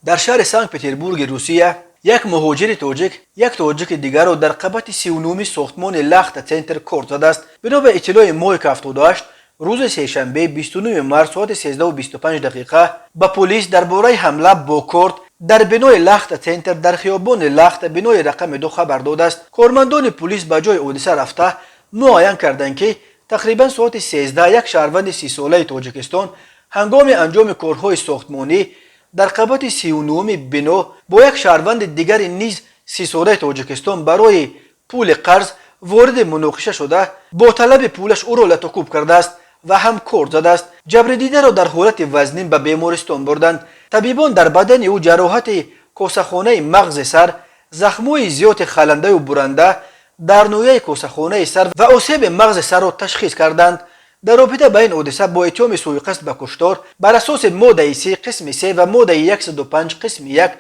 Дар шаҳри Санкт Петербурги Русия як муҳоҷири тоҷик як тоҷики дигарро дар қабати 39-уми сохтмони Лахта Центр корд задааст. Бино ба иттилои Мойка 78, рӯзи сешанбе, 29 март, соати 13:25 дақиқа ба полис дар бораи ҳамла бо корд дар бинои Лахта Центр дар хиёбони Лахта, бинои рақами 2 хабар додааст. Кормандони полис ба ҷои ҳодиса рафта, муайян карданд, ки тақрибан соати 13 як шаҳрванди 30-солаи Тоҷикистон ҳангоми анҷоми корҳои сохтмонӣ дар қабати 39-уми бино бо як шаҳрванди дигари низ 30-солаи Тоҷикистон барои пули қарз вориди муноқиша шуда, бо талаби пулаш ӯро латукӯб кардааст ва ҳам корд задааст. Ҷабридидаро дар ҳолати вазнин ба бемористон бурданд. Табибон дар бадани ӯ ҷароҳати косахонаи мағзи сар, захмҳои зиёди халандаю буранда дар ноҳияи косахонаи сар ва осеби мағзи сарро ташхис карданд. Дар робита ба ин ҳодиса бо иттиҳоми сӯиқасд ба куштор бар асоси моддаи 30 қисми 3 ва моддаи 105 қисми 1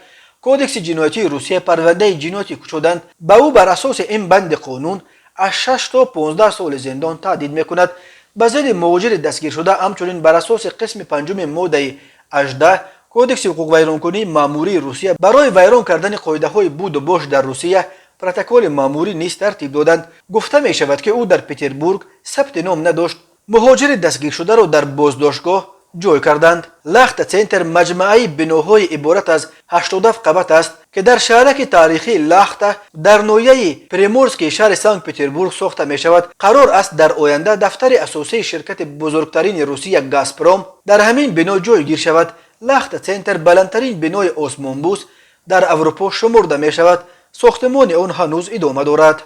Кодекси ҷиноятии Русия парвандаи ҷиноятӣ кушоданд. Ба ӯ бар асоси ин банди қонун аз 6 то 15 соли зиндон таҳдид мекунад. Ба зидди муҳоҷири дастгиршуда ҳамчунин бар асоси қисми панҷуми моддаи 18 Кодекси ҳуқуқвайронкунии маъмурии Русия барои вайрон кардани қоидаҳои буду бош дар Русия протоколи маъмурӣ низ тартиб доданд. Гуфта мешавад, ки ӯ дар Петербург сабти ном надошт. Муҳоҷири дастгиршударо дар боздоштгоҳ ҷой карданд. Лахта Центр маҷмӯаи биноҳои иборат аз 87 қабат аст, ки дар шаҳраки таърихии Лахта дар ноҳияи Приморскии шаҳри Санкт Петербург сохта мешавад. Қарор аст, дар оянда дафтари асосии ширкати бузургтарини Русия Газпром дар ҳамин бино ҷойгир шавад. Лахта Центр баландтарин бинои осмонбӯс дар Аврупо шумурда мешавад. Сохтмони он ҳанӯз идома дорад.